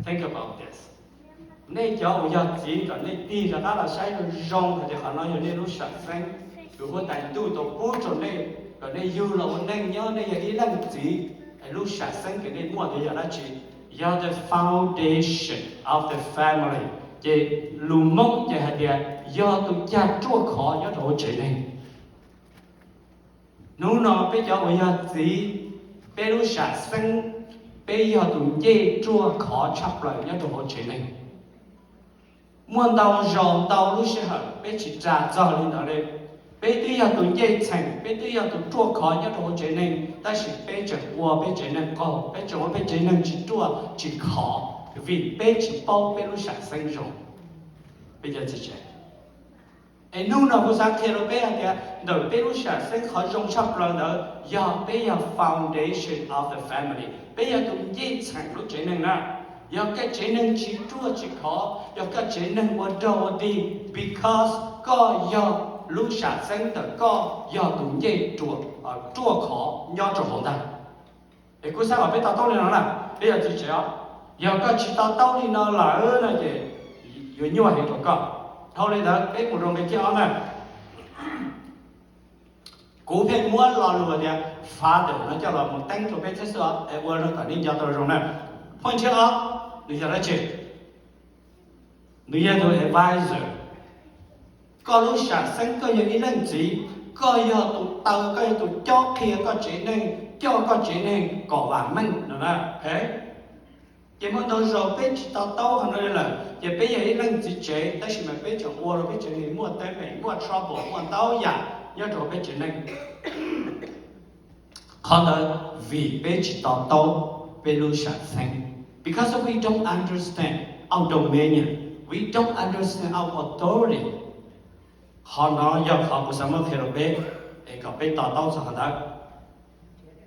Think about this. Nej cov uas yog txiv, kom nej tig rov qab los saib zoo zoo hais tias qhov no yog nej lub sam xeeb, tus huab tais ntuj tau pub rau nej kom nej yug los ua neej nyob, nej yog ib leej txiv. Lub sam xeeb uas nej muaj ntawd yog dab tsi? Yog the foundation of the family. Ces lus Hmoob ces hais tias yog tus cag ruaj khov nyob rau hauv tsev neeg. Hnub no peb cov uas yog txiv, peb lub sam xeeb, peb yog tus ncej ruaj khov tshaj plaws nyob rau hauv tsev neeg. Muaj ntau zaus ntau lub sij hawm peb tsis ras txog li ntawd li. Peb twb yog tus ncej txheem, peb twb yog tus ruaj khov nyob rau hauv tsev neeg, tab sis peb tseem ua peb tsev neeg qaug, peb tseem ua peb tsev neeg tsis ruaj tsis khov, vim peb tsis paub peb lub sam xeeb zoo. Peb cov txiv tsev, es hnub no kuv xav qhia rau peb hais tias ntawm peb lub sam xeeb qhov zoo tshaj plaws ntawd yog peb yog foundation of the family, peb yog tus ncej txheem lub tsev neeg na. Yog koj tsev neeg tsis ruaj tsis khov, yog koj tsev neeg ua raug ua dig, because koj yog, lub sam xeeb ntawm koj yog tus ncej ruaj khov nyob rau hauv ntag. Es kuv xav kom peb to taub li no na, peb yog txiv tsev os, yog koj tsis to taub li no lawm no ces yuav nyuaj heev rau koj. Dhau li ntawd peb mus rau nqe thib ob na. Kuv pheej muab lo lus tias father no coj los mus teeb rau peb thiab xwb os, es ua rau kom nej nco tau zoo na. Point thib ob, nws yog dab tsi? Nws yog tus advisor. Koj lub sam xeeb, koj yog ib leej txiv, koj yog tus taw, koj yog tus cob qhia koj tsev neeg, coj koj tsev neeg kom vam meej no na. Ces muaj ntau zaus peb tsis to taub qhov no li lawm, ces peb yog ib leej txiv tsev tab sis mas peb tseem ua rau peb tsev neeg muaj teeb meem, muaj trouble, muaj ntau yam nyob rau peb tsev neeg. Qhov ntawd vim peb tsis to taub peb lub sam xeeb. Because we don't understand our dominion, we don't understand our authority. Qhov no yog qhov kuv xav muab qhia rau peb, es kom peb to taub txog qhov ntawd.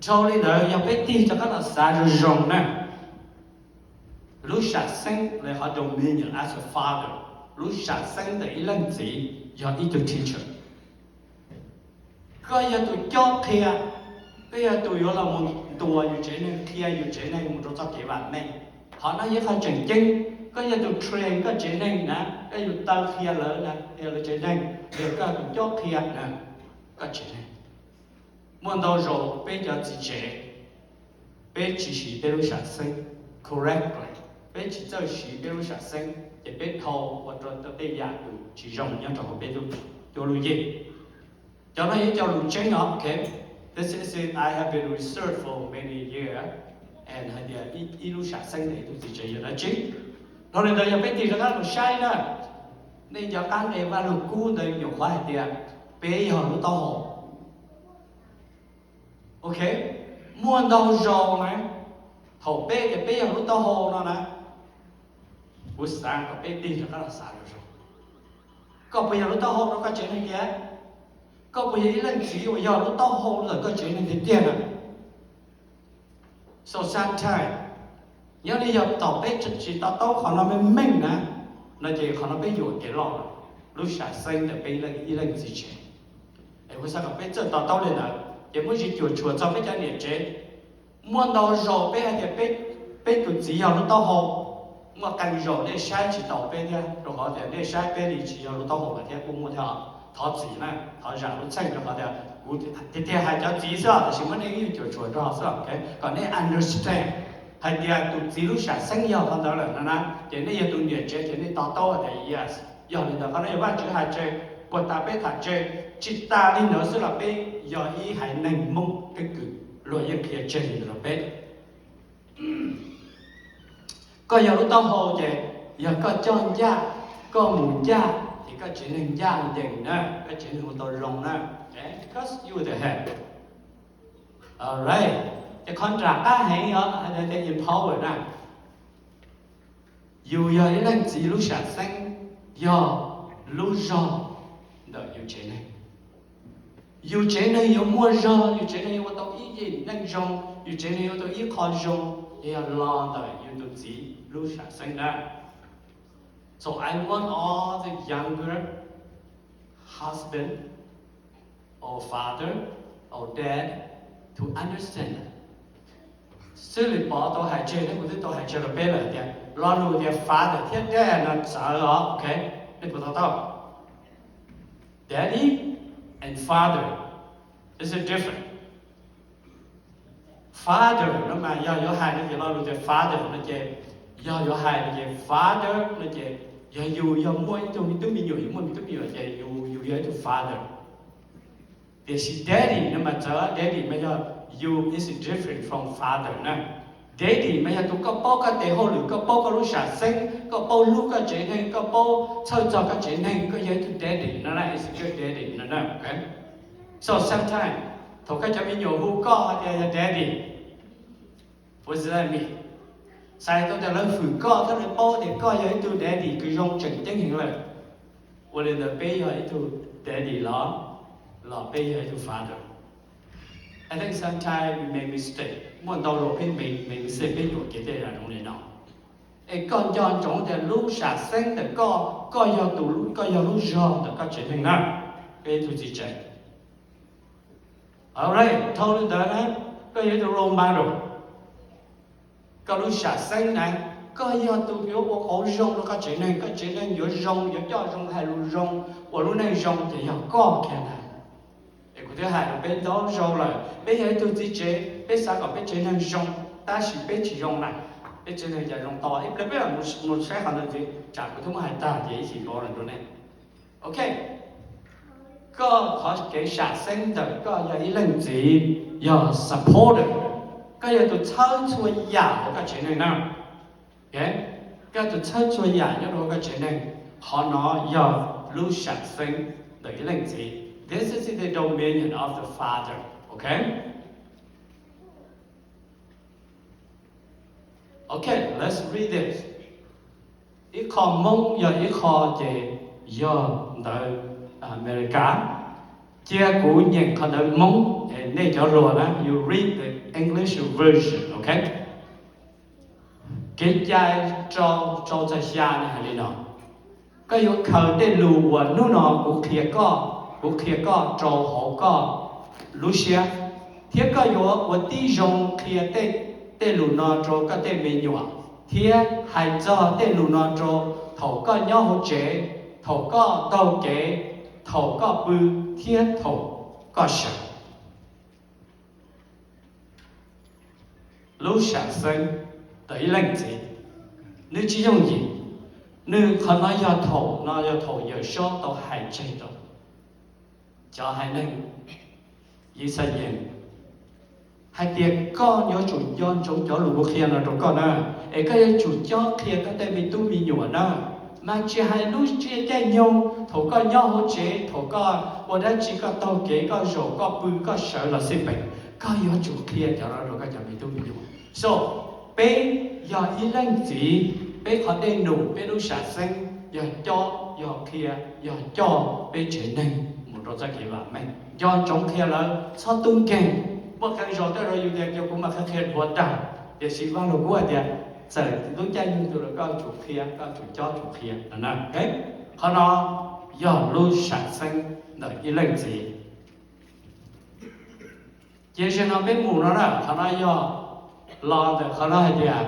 Dhau li ntawd yog peb tig rov qab los xav zoo zoo na, lub sam xeeb, qhov dominion as a father, lub sam xeeb ntawm ib leej txiv yog ib tug teacher. Koj yog tus cob qhia, koj yog tus yuav los mus ntuas yus tsev neeg, qhia yus tsev neeg mus rau txoj kev vam meej. Qhov no yog qhov tseem ceeb. Koj yog tus train koj tsev neeg na, koj yog tus taw qhia lawv na, qhia lawv tsev neeg, yog koj tus cob qhia na koj tsev neeg. Muaj ntau zaus peb cov txiv tsev, peb tsis siv peb lub sam xeeb correctly, peb tsis txawj siv peb lub sam xeeb, ces peb dhau ua rau tej yam tsis zoo nyob rau hauv peb lub cuab lub yig. Cov no yog cov lus tseeb os, ok. This is it, I have been research for many years, and hais tias ib lub sam xeeb ntawm ib tug txiv tsev yog dab tsi. Dhau li ntawd yog peb tig rov qab los saib na, nej nco qab nqe Vaj Lug Kub ntawd nyuam qhuav hais tias peb yog lub taub hau. Ok, muaj ntau zaus na, thaum peb tias peb yog lub taub hau no na, kuv xav kom peb tig rov qab los xav zoo zoo. Koj puas yog lub taub hau rau koj tsev neeg tiag? Koj puas yog ib leej txiv uas yog lub taub hau ntawm koj tsev neeg tiag tiag na? So sometimes, nyob li yog thaum peb tsis to taub qhov no meej meej na, no ces qhov no peb yuam kev loj lawm, lub sam xeeb ntawm peb ib leej txiv tsev. Es kuv xav kom peb txawj to taub li ntawd, ces muab tsis cuam tshuam txog peb cov niam tsev. Muaj ntau zaus peb hais tias peb tus txiv yog lub taub hau, muaj qee zaus nej saib tsis taus peb thiab, rau qhov tias nej saib peb li tsis yog lub taub hau lawm thiab kuj muaj thiab. Thov txim na, thov zam lub txheej rau qhov tias kuv tiag tiag hais cov txiv xwb, tab sis muab nej ib cuam tshuam rau xwb, kom nej understand hais tias tus txiv lub sam xeeb yog qhov ntawd lawm no na, ces nej yog tus niam tsev ces nej to taub hais tias yes, yog li ntawd qhov no yog Vajtswv hais tseg, puag ta peb tham tseg, tsis tas li ntawd xwb los peb yog ib haiv neeg Hmoob keeb kwm, luag yeej qhia tseg li ntawd rau peb. Koj yog lub taub hau ces yog koj coj ncaj, koj mus ncaj ces koj tsev neeg ncaj ncees na, koj tsev neeg ua tau zoo na. Because you the head. Alright, ces qhov nram qab heev yog hais tias empower na. Yus yog ib leej txiv lub sam xeeb yog lub zog ntawm yus tsev neeg. Yus tsev neeg yuav muaj zog, yus tsev neeg yuav ua tau ib yim neej zoo, yus tsev neeg yuav ua tau ib qho zoo, yog los ntawm yus tus txiv lub sam xeeb na. So I want all the younger husband or father or dad to understand that. Xws li Pov tau hais tseg, nej kuv twb tau hais tseg rau peb lawm tias lo lus tias father thiab dad no txawv os, ok? Nej puas to taub? Daddy and father is a different. Father no mas yog yuav hais no ces lo lus tias father no ces, yog yuav hais no ces father no ces yog yus yog muaj ib tug me tub me nyuam, yus muaj me tub me nyuam ces yus, yus yog ib tug father. Tiam sis daddy no mas txawv, daddy mas yog you is different from father na. Daddy mas yog tus koj paub koj tes hauj lwm, koj paub koj lub sam xeeb, koj paub hlub koj tsev neeg, koj paub txhawj txog koj tsev neeg, koj yog ib tug daddy no na, is a good daddy no na. So sometimes thaum koj cov me nyuam hu koj tias yog daddy, what does that mean? Xav tau tias lawv hwm koj thiab lawv paub tias koj yog ib tug daddy kws zoo tseem ceeb heev lawm. Ua li ntawd peb yog ib tug daddy los, los peb yog ib tug father? I think sometimes we make mistake. Muaj ntau zaus peb make, make mistake, peb yuam kev tej yam zoo li no. Es koj nco ntsoov tias lub sam xeeb ntawm koj, koj yog tus, koj yog lub zog ntawm koj tsev neeg na, koj yog ib tug txiv tsev. Alright, dhau li ntawd na, koj yog ib tug role model. Koj lub sam xeeb na, koj yog tus yuav ua qauv zoo rau koj tsev neeg, koj tsev neeg yuav zoo, yuav coj zoo, hais lus zoo, ua lub neej zoo ces yog koj kiag ntag. Es kuv twb hais rau peb ntau zaus lawm, peb yog ib tug txiv tsev, peb xav kom peb tsev neeg zoo, tab sis peb tsis zoo na. Peb tsev neeg cas zoo to, ib pliag peb mam mus saib qhov ntawd ntxiv, tsam kuv twb muab hais tag ces ib chim nkaus lawm rau nej. Ok, koj qhov kev sam xeeb ntawm koj yog ib leej txiv, yog supporter, koj yog tus txhawb txhua yam hauv koj tsev neeg na. Koj yog tus txhawb txhua yam nyob rau hauv koj tsev neeg, qhov no yog lub sam xeeb ntawm ib leej txiv. This is the dominion of the father, ok? Ok, let's read this. Ib qho Hmoob yog ib qho ces yog ntawv Amelikas. Cia kuv nyeem qhov ntawv Hmoob, nej cov hluas na, you read the English version, ok? Kev cai rau, rau txog xya ne hais li no: Koj yuav khaws tej lus uas hnub no kuv qhia koj, kuv qhia koj rau hauv koj lub siab, thiab koj yuav ua tib zoo qhia tej, tej lus no rau koj tej me nyuam, thiab hais txog tej lus no rau thaum koj nyob hauv tsev, thaum koj taug kev, thaum koj pw, thiab thaum koj sawv. Lub sam xeeb ntawm ib leej txiv, nws tsis yooj yim. Nws qhov no yog thaum no yog thaum Yawm Saub tau hais tseg rau cov haiv neeg Yixalayees hais tias koj yuav tsum nco ntsoov cov lus kuv qhia no rau koj na, es koj yuav tsum cob qhia koj tej me tub me nyuam na. Mas tsis hais lub caij nyoog thaum koj nyob hauv tsev, thaum koj ua dab tsi, koj taug kev, koj zaum, koj pw, koj sawv los xij peem, koj yuav tsum qhia cov no rau koj cov me tub me nyuam. So, peb yog ib leej txiv, peb qhov dej num, peb lub sam xeeb yog cob, yog qhia, yog coj peb tsev neeg mus rau txoj kev vam meej. Nco ntsoov qhia lawv, txhob tub nkeeg. Muaj qee zaus tej zaum yus tias kuv mam qhia qhia dhuav tag, tiam sis Vaj Lug Kub hais tias txawm lub caij nyoog twg los koj tsum qhia, koj tsum cob tsum qhia no na. Qhov no yog lub sam xeeb ntawm ib leej txiv. Ces zaum no peb mus no na, qhov no yog los ntawm qhov no hais tias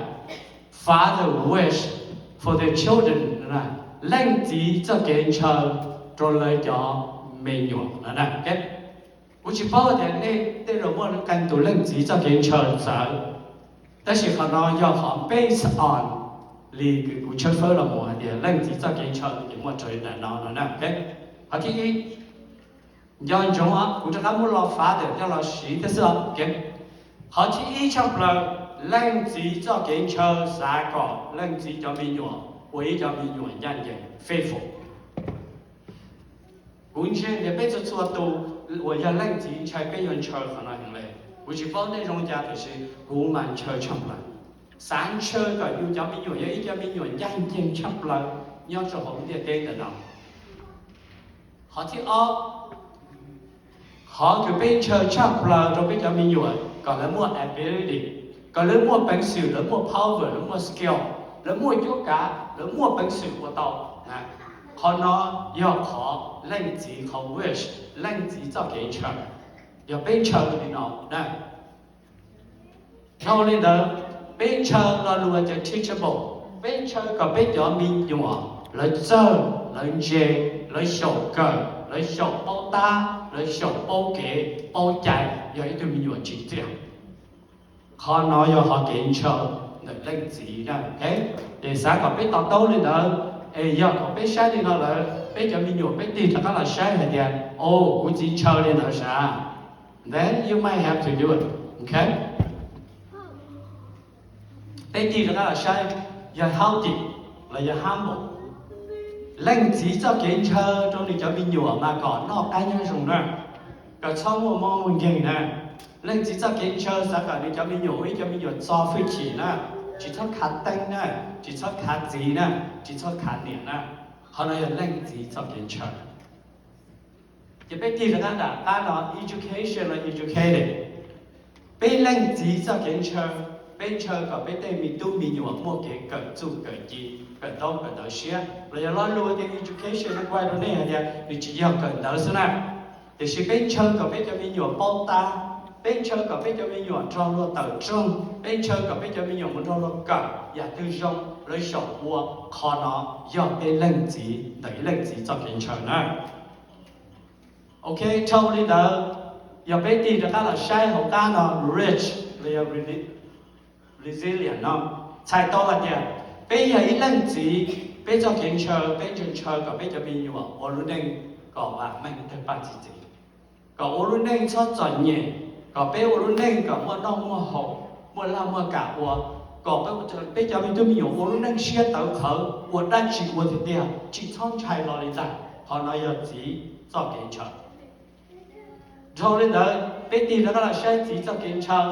father wish for their children, leej txiv txoj kev ntshaw rau lawv cov me nyuam no na. Kuv tsis paub tias nej tej zaum muaj qee tus leej txiv txoj kev ntshaw txawv, tab sis qhov no yog qhov based on li kuv tshawb fawb los mus hais tias leej txiv txoj kev ntshaw ces muaj raws li ntawm no no na. Qhov thib ib, nco ntsoov, kuv rov qab muab lo father coj los siv thiab xwb. Qhov thib ib tshaj plaws, leej txiv txoj kev ntshaw xav kom leej txiv cov me nyuam ua ib cov me nyuam ncaj ncees, faithful. Kuv ntseeg tias peb txhua txhua tus uas yog leej txiv ntshai peb yuav ntshaw qhov no heev li. Kuv tsis paub nej zoo cas tiam sis kuv mas ntshaw tshaj plaws. Xav ntshaw kom yus cov me nyuam yog ib cov me nyuam ncaj ncees tshaj plaws nyob rau hauv lub ntiaj teb ntawm no. Qhov thib ob, qhov kws peb ntshaw tshaj plaws rau peb cov me nyuam kom lawv muaj ability, kom lawv muaj peev xwm, lawv muaj power, lawv muaj skill, lawv muaj cuab kav, lawv muaj peev xwm ua tau. Qhov no yog qhov leej txiv, qhov wish, leej txiv txoj kev ntshaw, yog peb ntshaw li no na. Dhau li ntawd, peb ntshaw lo lus tias teachable, peb ntshaw kom peb cov me nyuam lawv txawj, lawv ntse, lawv xyaum kawm, lawv xyaum paub tab, lawv xyaum paub kev paub cai, yog ib tug me nyuam tsim txiaj. Qhov no yog hom kev ntshaw ntawm leej txiv na. Ces xav kom peb to taub li ntawd, es yog kom peb saib li no lawm, peb cov me nyuam peb tig rov qab los saib hais tias, o, kuv txiv ntshaw li ntawd sav, then you might have to do it, okay? Peb tig rov qab los saib, yog haughty los yog humble. Leej txiv txoj kev ntshaw rau nws cov me nyuam mas kom noj qab nyob zoo na, kom txhob muaj mob muaj nkeeg na. Leej txiv txoj kev ntshaw xav kom nws cov me nyuam ua ib cov me nyuam txo hwj chim na, tsis txhob khav teeb na, tsis txhob khav txiv na, tsis txhob khav niam na. Qhov no yog leej txiv txoj kev ntshaw. Ces peb tig rov qab nram qab no, education los educated. Peb leej txiv txoj kev ntshaw, peb ntshaw kom peb tej me tub me nyuam muaj kev kawm txuj kawm ci, kawm ntaub kawm ntawv siab. Los yog lo lus tias education no kuv hais rau nej hais tias nws tsis yog kawm ntawv xwb na, tiam sis peb ntshaw kom peb cov me nyuam paub tab, peb ntshaw kom peb cov me nyuam nrog luag tawm rooj, peb ntshaw kom peb cov me nyuam mus nrog luag kawm yam twg zoo lawv xyaum ua. Qhov no yog peb leej txiv ntawm ib leej txiv txoj kev ntshaw na. Ok, dhau li ntawd, yog peb tig rov qab los saib hauv qab no, rich los yog resilient no, txhais tau hais tias peb yog ib leej txiv, peb txoj kev ntshaw, peb ntshaw ntshaw kom peb cov me nyuam ua lub neej kom vam meej tawg paj txi txiv, kom ua lub neej txhob txom nyem, kom peb ua lub neej kom muaj noj muaj haus, muaj laj muaj kam ua, kom peb cov me tub me nyuam ua lub neej siab tawv qhawv, ua dab tsi ua tiag tiag tsis txhob ntshai hlo li ntag. Qhov no yog txiv txoj kev ntshaw. Dhau li ntawd, peb tig rov qab los saib txiv txoj kev ntshaw,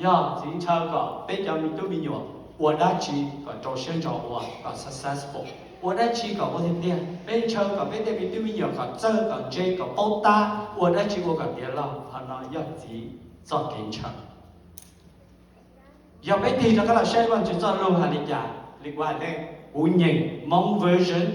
yog txiv ntshaw kom peb cov me tub me nyuam ua dab tsi kom rau siab ntso ua kom successful, ua dab tsi kom ua tiag tiag. Peb ntshaw kom peb tej me tub me nyuam kom txawj kom ntse kom paub tab, ua dab tsi ua kom tiav log. Qhov no yog txiv txoj kev ntshaw. Yog peb tig rov qab los saib Vajtswv txoj lus hais li cas, li kuv hais nej, kuv nyeem Hmong version,